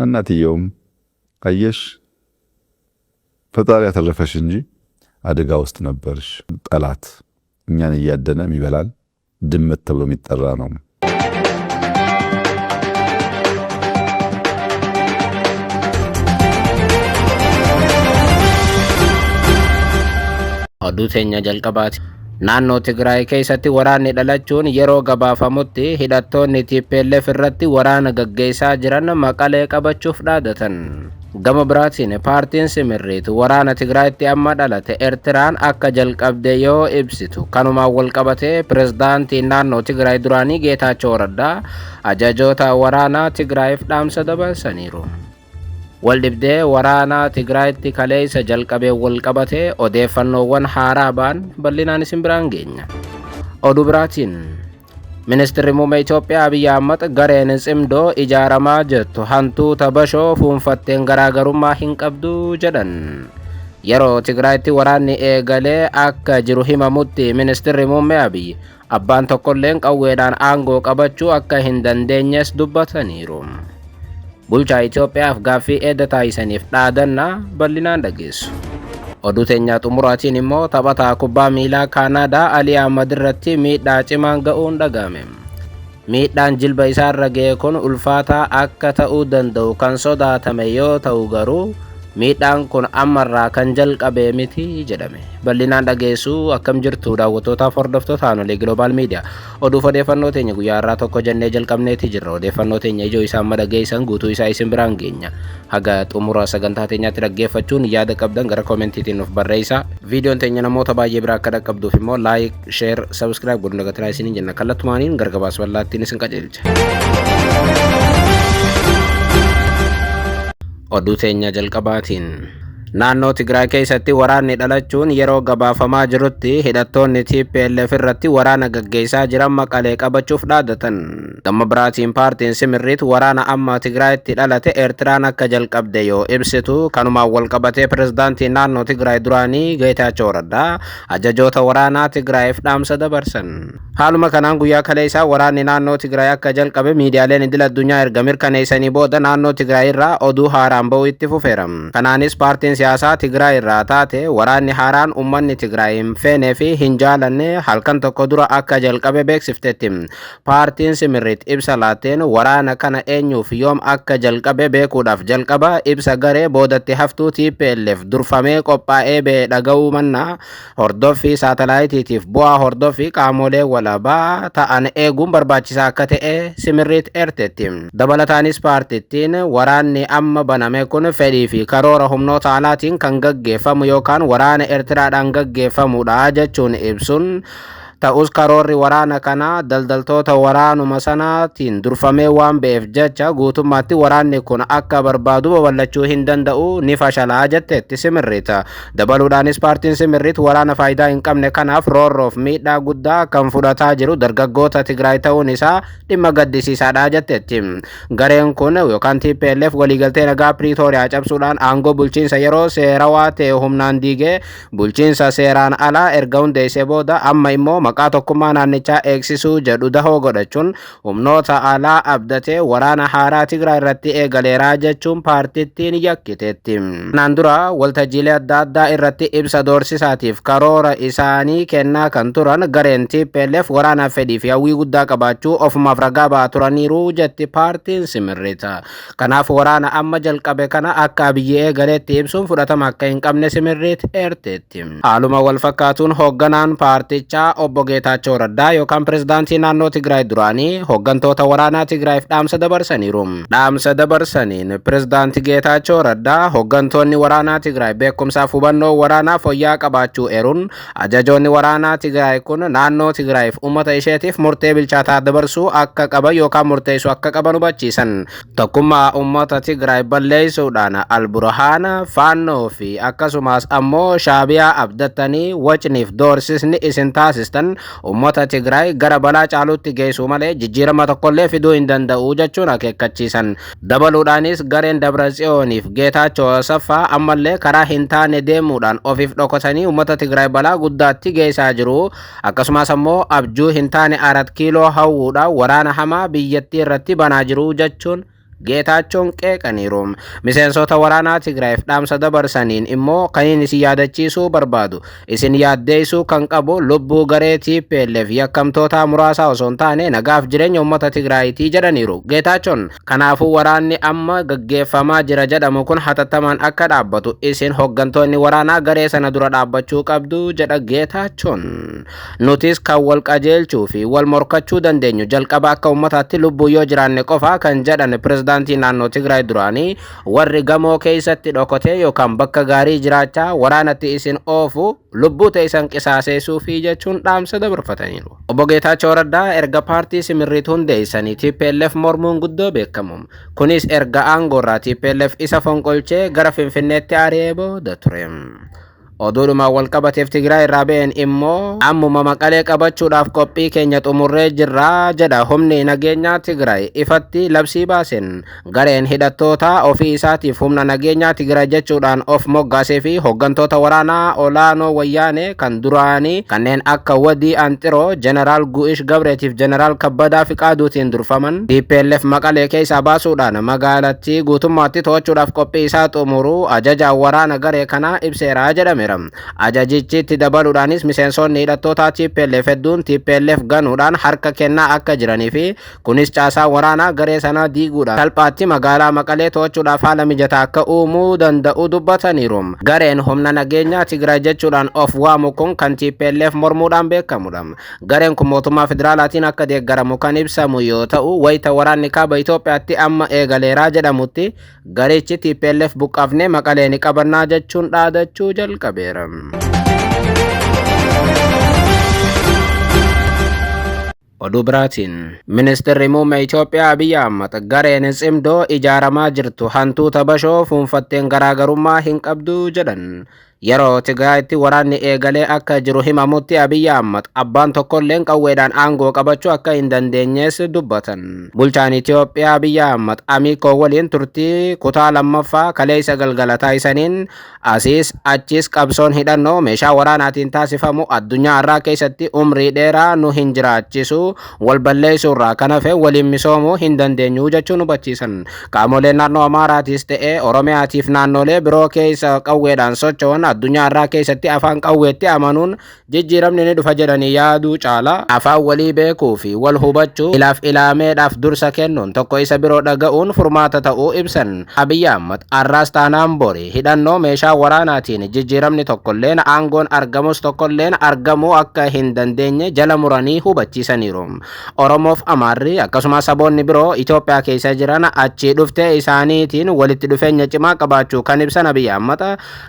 እናትየውም አየሽ ፈጣሪ ያተረፈሽ እንጂ አደጋ ውስጥ ነበርሽ። ጠላት እኛን እያደነ የሚበላል ድመት ተብሎ የሚጠራ ነው። Oduu teenya jalqabaati. Naannoo Tigraay keessatti waraanni dhalachuun yeroo gabaafamutti hidhattoonni TPLF irratti waraana gaggeessaa jiran Maqalee qabachuuf dhaadatan. Gama biraatiin paartiin Simirriit waraana Tigraayitti amma dhalate Eertiraan akka jalqabde yoo ibsitu, kanumaan walqabatee pirezidaantiin naannoo Tigraay duraanii Geetaachoo Raddaa ajajoota waraanaa Tigraayiif dhaamsa dabarsaniiru. Waldhibdee waraanaa Tigraayitti kaleessa jalqabee walqabatee odeeffannoowwan haaraa ba'an bal'inaan isin biraan geenya. Oduu biraatiin, Ministeerri Muummee Itoophiyaa Abiyyi Ahmad gareen Tsimdoo ijaaramaa jirtu hantuuta bashoo fuunfatteen garaagarummaa hin qabdu jedhan. Yeroo Tigraayitti waraanni eegalee akka jiru himamutti, Ministeerri Muummee Abiyyi abbaan tokkolleen qawweedhaan aangoo qabachuu akka hin dandeenyes dubbataniiru. Bulchaa Itoophiyaaf gaaffii eeda taasisaniif dhaadannaa bal'inaan dhageessu. Oduu teenyaa xumuraatiin immoo, taphataa kubbaa miilaa Kaanaadaa Alii Ahmad irratti miidhaa cimaan ga'uun dhaga'ame. Miidhaan jilba isaarra ga'e kun ulfaataa akka ta'uu danda'u kan sodaatame yoo ta'u, garuu miidhaan kun ammarraa kan jalqabe miti jedhame. Bal'inaan dhageessuu. Akkam jirtu, daawwattootaaf hordoftoota Aanolee Global Media? Oduuf odeeffannoo teenya guyyaa har'aa tokko jennee jalqabneeti jirra. Odeeffannoo teenya ijoo isaa amma dhageessan guutuu isaa isin biraan geenya. Haga xumura sagantaa teenyaatti dhaggeeffachuun yaada qabdan gara koomentiitiin nuuf barreessaa. Viidiyoon teenya namoota baay'ee bira akka dhaqqabduuf immoo like, share, subscribe godhuun dagatinaa isiniin jenna. Kallattumaaniin gara gabaasa bal'aattiin isin qajeelcha. Oduu teenya jalqabaatiin, naannoo Tigraay keessatti waraanni dhalachuun yeroo gabaafamaa jirutti hidhattoonni TPLF irratti waraana gaggeessaa jiran Maqalee qabachuuf dhaadatan. Gama biraatiin paartiin Simirriit waraana amma Tigraayitti dhalate Eertiraan akka jalqabde yoo ibsitu, kanumaan walqabatee pirezidaantiin naannoo Tigraay duraanii Geetaachoo Raddaa ajajoota waraanaa Tigraayiif dhaamsa dabarsan. Haaluma kanaan guyyaa kaleessaa waraanni naannoo Tigraay akka jalqabe miidiyaaleen idil addunyaa erga mirkaneessanii booda, naannoo Tigraay irraa oduu haaraan ba'uu itti fufeera. Kanaanis paartiin siyaasaa Tigraay irraa taate waraanni haaraan uummanni Tigraay hin feenee fi hin jaalanne halkan tokko dura akka jalqabe beeksifteetti. Paartiin Simirriit ibsa laatteen waraana kana eenyuuf yoom akka jalqabe beekuudhaaf jalqaba ibsa garee boodatti haftuu TPLF durfamee qophaa'ee ba'e dhaga'uu mannaa hordoffii saatalaayitiitiif bu'aa hordoffii qaamolee walabaa ta'an eeguun barbaachisaa akka ta'e Simirriit eerteetti. Dabalataanis paartittiin waraanni amma baname kun fedhii fi karoora humnoota alaatiin kan gaggeeffamu yookaan waraana Eertiraadhaan gaggeeffamudha jechuun ibsuun, ta'us karoorri waraana kanaa daldaltoota waraanuma sanaatiin durfamee waan ba'eef jecha guutummaatti waraanni kun akka barbaadu babal'achuu hin danda'u, ni fashalaa jetteetti Simirriit. Dabaluudhaanis paartiin Simirriit waraana faayidaa hin qabne kanaaf roorroof miidhaa guddaa kan fudhataa jiru dargaggoota Tigraay ta'uun isaa dhimma gaddisiisaadha jetteetti. Gareen kun yookaan TPLF waliigaltee nagaa Piriitooriyaa cabsuudhaan aangoo bulchiinsa yeroo seerawaa ta'e humnaan diigee bulchiinsa seeraan alaa erga hundeessee booda, amma immoo maqaa tokkummaa naannichaa eegsisuu jedhu dahoo godhachuun humnoota alaa abdatee waraana haaraa Tigraay irratti eegaleeraa jechuun paartittiin yakkiteetti. Kanaan dura waltajjiilee adda addaa irratti ibsa doorsisaatiif karoora isaanii kennaa kan turan gareen TPLF waraanaaf fedhii fi hawwii guddaa qabaachuu ofumaaf ragaa ba'aa turaniiru jetti paartiin Simirriit. Kanaaf waraana amma jalqabe kana akka Abiyyi eegaleetti ibsuun fudhatama akka hin qabne Simirriit eerteetti. Haaluma wal fakkaatuun hoogganaan paartichaa obbo Geetaachoo Raddaa yookaan pirezidaantii naannoo Tigraay duraanii hooggantoota waraanaa Tigraayiif dhaamsa dabarsaniiru. Dhaamsa dabarsaniin pirezidaantii Geetaachoo Raddaa hooggantoonni waraanaa Tigraay beekumsaaf hubannoo waraanaa fooyya'aa qabaachuu eeruun, ajajoonni waraanaa Tigraay kun naannoo Tigraayiif uummata isheetiif murtee bilchaataa dabarsuu akka qaban yookaan murteessuu akka qaban hubachiisan. Tokkummaa uummata Tigraay balleessuudhaan Alburhaana, Faannoo fi akkasumas ammoo Shaabiyaa abdattanii wacniif doorsisni isin taasistan uummata Tigraay gara balaa caaluutti geessuu malee jijjiirama tokkollee fiduu hin danda'u jechuun akeekkachiisan. Dabaluudhaanis gareen Dabratsiyooniif Geetaachoo Asaffaa ammallee karaa hin taane deemuudhaan ofiif dhokatanii uummata Tigraay balaa guddaatti geessaa jiru. Akkasumas ammoo abjuu hin taane Arat Kiiloo hawwuudhaan waraana hamaa biyyattii irratti banaa jiru jechuun Geetaachoon qeeqaniiru. Miseensota waraanaa Tigraayiif dhaamsa dabarsaniin immoo kaniin isin yaadachiisuu barbaadu, isin yaaddeessuu kan qabu lubbuu garee TPLF yakkamtoota muraasaa osoo hin taane nagaaf jireenya uummata Tigraayitii jedhaniiru. Geetaachoon kanaafuu waraanni amma gaggeeffamaa jira jedhamu kun hatattamaan akka dhaabbatu isin hooggantoonni waraanaa garee sana dura dhaabbachuu qabdu jedha Geetaachoon. Nutis kan wal qajeelchuu fi wal morkachuu dandeenyu jalqaba akka uummataatti lubbuu yoo jiraanne qofa kan jedhan pirezidaantii naannoo Tigraay duraanii, warri gamoo keessatti dhokotee yookaan bakka gaarii jiraachaa waraanatti isin oofu lubbuu teessan qisaaseessuu fi jechuun dhaamsa dabarfataniiru. Obbo Geetaachoo Raddaa erga paartii Simirriit hundeessanii TPLF mormuun guddoo beekamu. Kunis erga aangoorraa TPLF isa fonqolchee gara Finfinneetti ari'ee booda ture. Oduudhumaan wal qabateef Tigraay irraa ba'een immoo ammuma Maqalee qabachuudhaaf qophii keenya xumurree jirra jedha humni nageenyaa Tigraay ifatti labsii baaseen. Gareen hidhattoota ofii isaatiif humna nageenyaa Tigraay jechuudhaan of moggaasee fi hooggantoota waraanaa olaanoo Wayyaanee kan duraanii kanneen akka Wadii Anxiroo, Jeneraal Gu'ish Gabreetiif Jeneraal Kabbadaa Fiqaaduutiin durfaman TPLF Maqalee keessaa baasuudhaan magaalattii guutummaatti to'achuudhaaf qophii isaa xumuruu ajajaan waraana garee kanaa ibseera jedhameera. Ajajichi itti dabaluudhaanis miseensonni hidhattoota TPLF hedduun TPLF ganuudhaan harka kennaa akka jiranii fi kunis caasaa waraanaa garee sanaa diiguudhaan salphaatti magaalaa Maqalee to'achuudhaaf haala mijataa akka uumuu danda'u dubbataniiru. Gareen humna nageenyaa Tigraay jechuudhaan of waamu kun kan TPLF mormuudhaan beekamudha. Gareen kun mootummaa federaalaatiin akka deeggaramu kan ibsamu yoo ta'u, wayita waraanni kaaba Itoophiyaatti amma eegaleeraa jedhamutti garichi TPLF buqqaafnee Maqalee ni qabannaa jechuun dhaadachuu jalqabeera. Oduu biraatiin, ministeerri muummee Itoophiyaa Abiyyi Ahmad gareen Tsimdoo ijaaramaa jirtu hantuuta bashoo fuunfatteen garaagarummaa hin qabdu jedhan. Yeroo Tigraayitti waraanni eegalee akka jiru himamutti Abiyyi Ahmad abbaan tokkolleen qawweedhaan aangoo qabachuu akka hin dandeenyees dubbatan. Bulchaan Itoophiyaa Abiyyi Ahmad Amiikoo waliin turtii kutaa lammaffaa kaleessa galgala taasisaniin, asiis achis qabsoon hidhannoo meeshaa waraanaatiin taasifamu addunyaa irraa keessatti umrii dheeraa nu hin jiraachisu, wal balleessuu irraa kan hafe waliin misoomuu hin dandeenyu jechuun hubachiisan. Qaamoleen naannoo Amaaraatis ta'ee Oromiyaatiif naannolee biroo keessa qawweedhaan socho'an addunyaa irraa keessatti afaan qawweetti amanuun jijjiiramni ni dhufa jedhanii yaaduu caala afaan walii beekuu fi wal hubachuu, ilaaf ilaameedhaaf dursa kennuun tokko isa biroo dhaga'uun furmaata ta'uu ibsan. Abiyyi Ahmad arraas taanaan bori hidhannoo meeshaa waraanaatiin jijjiiramni tokkolleen, aangoon argamus tokkolleen argamuu akka hin dandeenye jala muranii hubachiisaniiru. Oromoof Amaarri akkasumas saboonni biroo Itoophiyaa keessa jiran achii dhuftee isaaniitiin walitti dhufeenya cimaa qabaachuu kan ibsan Abiyyi Ahmad,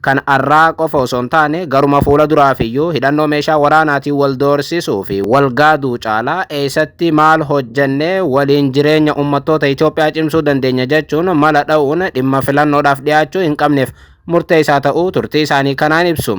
kan arraa qofa osoo hin taane garuma fuula duraafiyyuu hidhannoo meeshaa waraanaatiin wal doorsisuu fi wal gaaduu caalaa eessatti maal hojjennee waliin jireenya uummattoota Itoophiyaa cimsuu dandeenya jechuun mala dha'uun dhimma filannoodhaaf dhiyaachuu hin qabneef murteessaa ta'uu turtii isaanii kanaan ibsu.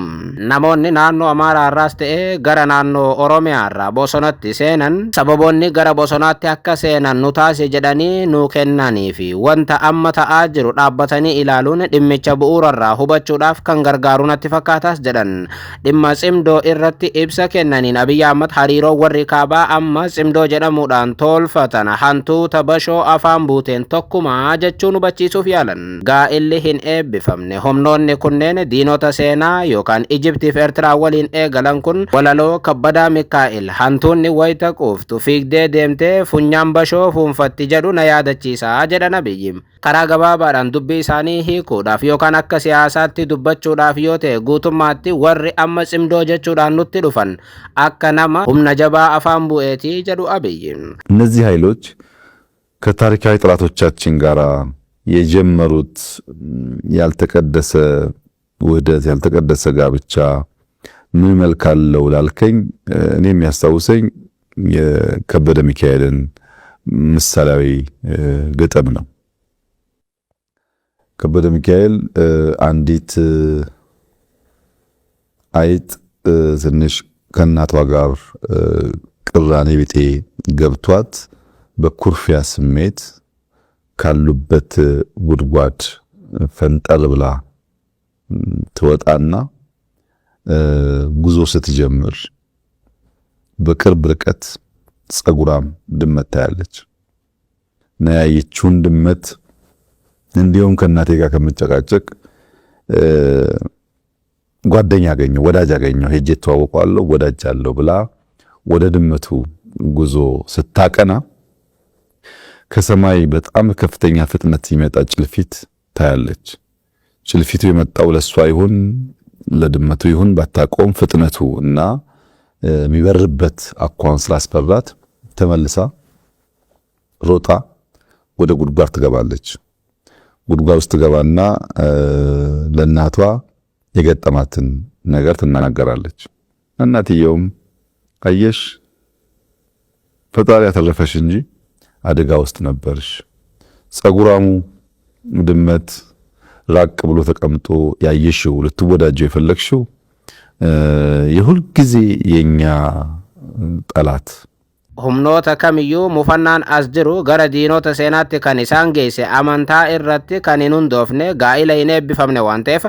Namoonni naannoo Amaaraa irraas ta'ee gara naannoo Oromiyaa irraa bosonatti seenan sababoonni gara bosonaatti akka seenan nu taasise jedhanii nu kennanii fi wanta amma ta'aa jiru dhaabbatanii ilaaluun dhimmicha bu'uurarraa hubachuudhaaf kan gargaaru natti fakkaataas jedhan. Dhimma Tsimdoo irratti ibsa kennaniin Abiyyi Ahmad hariiroo warri kaabaa amma Tsimdoo jedhamuudhaan tolfatan hantuuta bashoo afaan buuteen tokkumaa jechuun hubachiisuuf yaalan. Gaa'illi hin eebbifamne humnoonni kunneen diinota seenaa yookaan Ijiptiif Eertiraa waliin eegalan kun walaloo Kabbadaa Mikaa'el "hantuunni wayita quuftu fiigdee deemtee funyaan bashoo fuunfatti" jedhu na yaadachiisa jedhan Abiyyi. Karaa gabaabaadhaan dubbii isaanii hiikuudhaaf yookaan akka siyaasaatti dubbachuudhaaf yoo ta'e, guutummaatti warri amma Tsimdoo jechuudhaan nutti dhufan akka nama humna jabaa afaan bu'eeti jedhu Abiyyi. እነዚህ ኃይሎች ከታሪካዊ ጠላቶቻችን ጋር የጀመሩት ያልተቀደሰ ውህደት፣ ያልተቀደሰ ጋብቻ ምን መልክ አለው ላልከኝ፣ እኔ የሚያስታውሰኝ የከበደ ሚካኤልን ምሳሌያዊ ግጥም ነው። ከበደ ሚካኤል አንዲት አይጥ ትንሽ ከእናቷ ጋር ቅራኔ ቢጤ ገብቷት በኩርፊያ ስሜት ካሉበት ጉድጓድ ፈንጠር ብላ ትወጣና ጉዞ ስትጀምር በቅርብ ርቀት ጸጉራም ድመት ታያለች። እና ያየችውን ድመት እንዲሁም ከእናቴ ጋር ከምጨቃጨቅ ጓደኛ አገኘሁ፣ ወዳጅ አገኘሁ፣ ሄጄ እተዋወቀዋለሁ፣ ወዳጅ አለው ብላ ወደ ድመቱ ጉዞ ስታቀና ከሰማይ በጣም ከፍተኛ ፍጥነት ሲመጣ ጭልፊት ታያለች። ጭልፊቱ የመጣው ለሷ ይሁን ለድመቱ ይሁን ባታቆም ፍጥነቱ እና የሚበርበት አኳን ስላስፈራት ተመልሳ ሮጣ ወደ ጉድጓድ ትገባለች። ጉድጓድ ውስጥ ትገባና ለእናቷ የገጠማትን ነገር ትናገራለች። እናትየውም አየሽ ፈጣሪ ያተረፈሽ እንጂ አደጋ ውስጥ ነበርሽ። ጸጉራሙ ድመት ራቅ ብሎ ተቀምጦ ያየሽው ልትወዳጀው የፈለግሽው የሁል ጊዜ የኛ ጠላት Humnoota kamiyyuu mufannaan as jiru gara diinota seenaatti kan isaan geesse amantaa irratti kan hin hundoofne gaa'ila hin eebbifamne waan ta'eef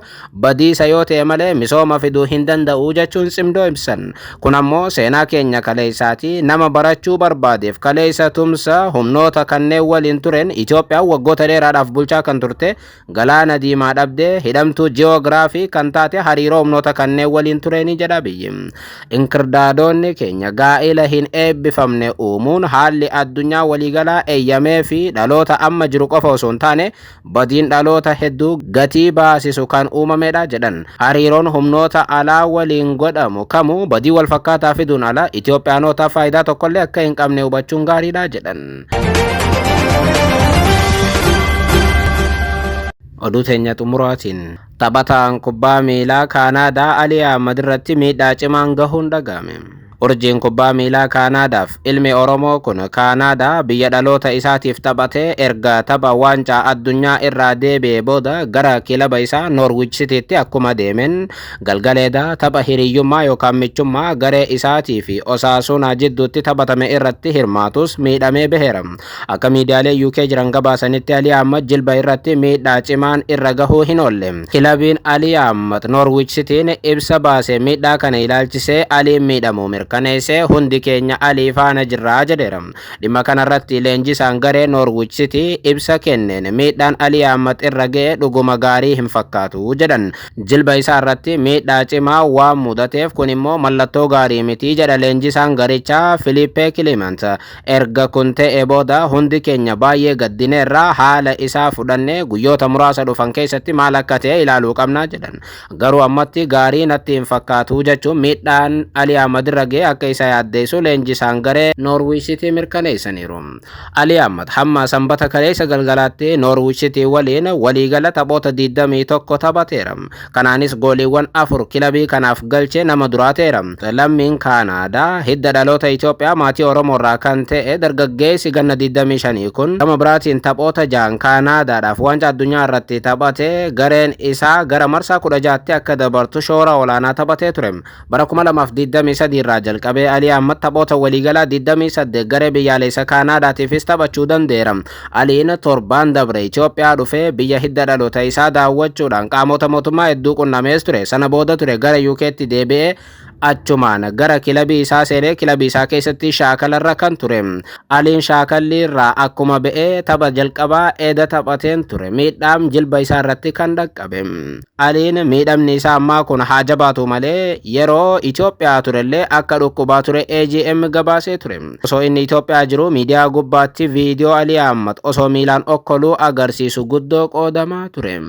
badiisa yoo ta'e malee misooma fiduu hin danda'u jechuun Tsimdoo ibsan. Kun ammoo seenaa keenya kaleessaati. Nama barachuu barbaadeef kaleessa tumsa humnoota kanneen waliin turen Itoophiyaan waggoota dheeraadhaaf bulchaa kan turte, galaana diimaa dhabdee hidhamtuu ji'oogiraafii kan taate hariiroo humnoota kanneen waliin tureni jedha biyyi. Inkirdaadoonni keenya gaa'ila hin eebbifamne uumuun haalli addunyaa waliigalaa eeyyamee fi dhaloota amma jiru qofa osoo hin taane badiin dhaloota hedduu gatii baasisu kan uumamedha jedhan. Hariiroon humnoota alaa waliin godhamu kamuu badii wal fakkaataa fiduun ala Itoophiyaanotaaf faayidaa tokkollee akka hin qabne hubachuun gaariidha jedhan. Oduu teenya xumuraatiin, taphataan kubbaa miilaa Kaanaadaa Alii Ahmad irratti miidhaa cimaan gahuun dhaga'ame. Urjiin kubbaa miilaa Kaanaadaaf ilmi Oromoo kun Kaanaadaa biyya dhaloota isaatiif taphatee erga tapha waancaa addunyaa irraa deebi'ee booda gara kilaba isaa Norwich Citytti akkuma deemeen galgaleeda tapha hiriyyummaa yookaan michummaa garee isaatii fi Osaasuna jidduutti taphatame irratti hirmaatus miidhamee baheera. Akka miidiyaalee UK jiran gabaasanitti, Alii Ahmad jilba irratti miidhaa cimaan irra gahuu hin oolle. Kilabiin Alii Ahmad, Norwich Cityn, ibsa baase miidhaa kana ilaalchisee Aliin miidhamuu mirkaneessee, hundi keenya Alii faana jirraa jedheera. Dhimma kanarratti leenjisaan garee Norwich City ibsa kenneen, miidhaan Alii Ahmad irra ga'e dhuguma gaarii hin fakkaatu jedhan. Jilba isaa irratti miidhaa cimaa waan mudateef kun immoo mallattoo gaarii miti jedha leenjisaan garichaa Filiippee Kilimant. Erga kun ta'e booda hundi keenya baay'ee gaddineerra, haala isaa fudhannee guyyoota muraasa dhufan keessatti maal akka ta'e ilaaluu qabna jedhan. Garuu ammatti gaarii natti hin fakkaatu jechuun miidhaan Alii Ahmad irra ga'e akka isa yaaddeessu leenjisaan garee Norwich City mirkaneessaniiru. Alii Ahmad hamma Sanbata kaleessa galgalaatti Norwich City waliin waliigala taphoota 21 taphateera. Kanaanis gooliiwwan afur kilabii kanaaf galchee nama duraa ta'eera. Lammiin Kaanaadaa hidda dhaloota Itoophiyaa maatii Oromoo irraa kan ta'e dargaggeessi ganna 25 kun gama biraatiin taphoota 6 Kaanaadaadhaaf waancaa addunyaa irratti taphatee gareen isaa gara marsaa 16tti akka dabartu shoora olaanaa taphatee ture. Bara 2023 irraa jalqabee Alii Ahmad taphoota waliigalaa 28 garee biyyaalessa Kaanaadaatiifis taphachuu danda'eera. Aliin torbaan dabre Itoophiyaa dhufee biyya hidda dhaloota isaa daawwachuudhaan qaamota mootummaa hedduu qunnamees ture. Sana booda ture gara UK'tti deebi'ee achumaan gara kilabii isaa seenee kilabii isaa keessatti shaakalarra kan ture. Aliin shaakalli irraa akkuma ba'ee tapha jalqabaa eeda taphateen ture miidhaan jilba isaa irratti kan dhaqqabe. Aliin miidhamni isaa ammaa kun haa jabaatu malee yeroo Itoophiyaa turellee akka dhukkubaa ture AGM gabaasee ture. Osoo inni Itoophiyaa jiru miidiyaa gubbaatti viidiyoo Alii Ahmad osoo miilaan okkoluu agarsiisu guddoo qoodamaa ture.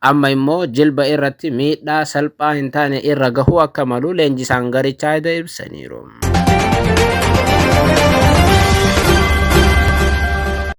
Amma immoo jilba irratti miidhaa salphaa hin taane irra gahuu akka malu leenjisaan garichaa ibsaniiru.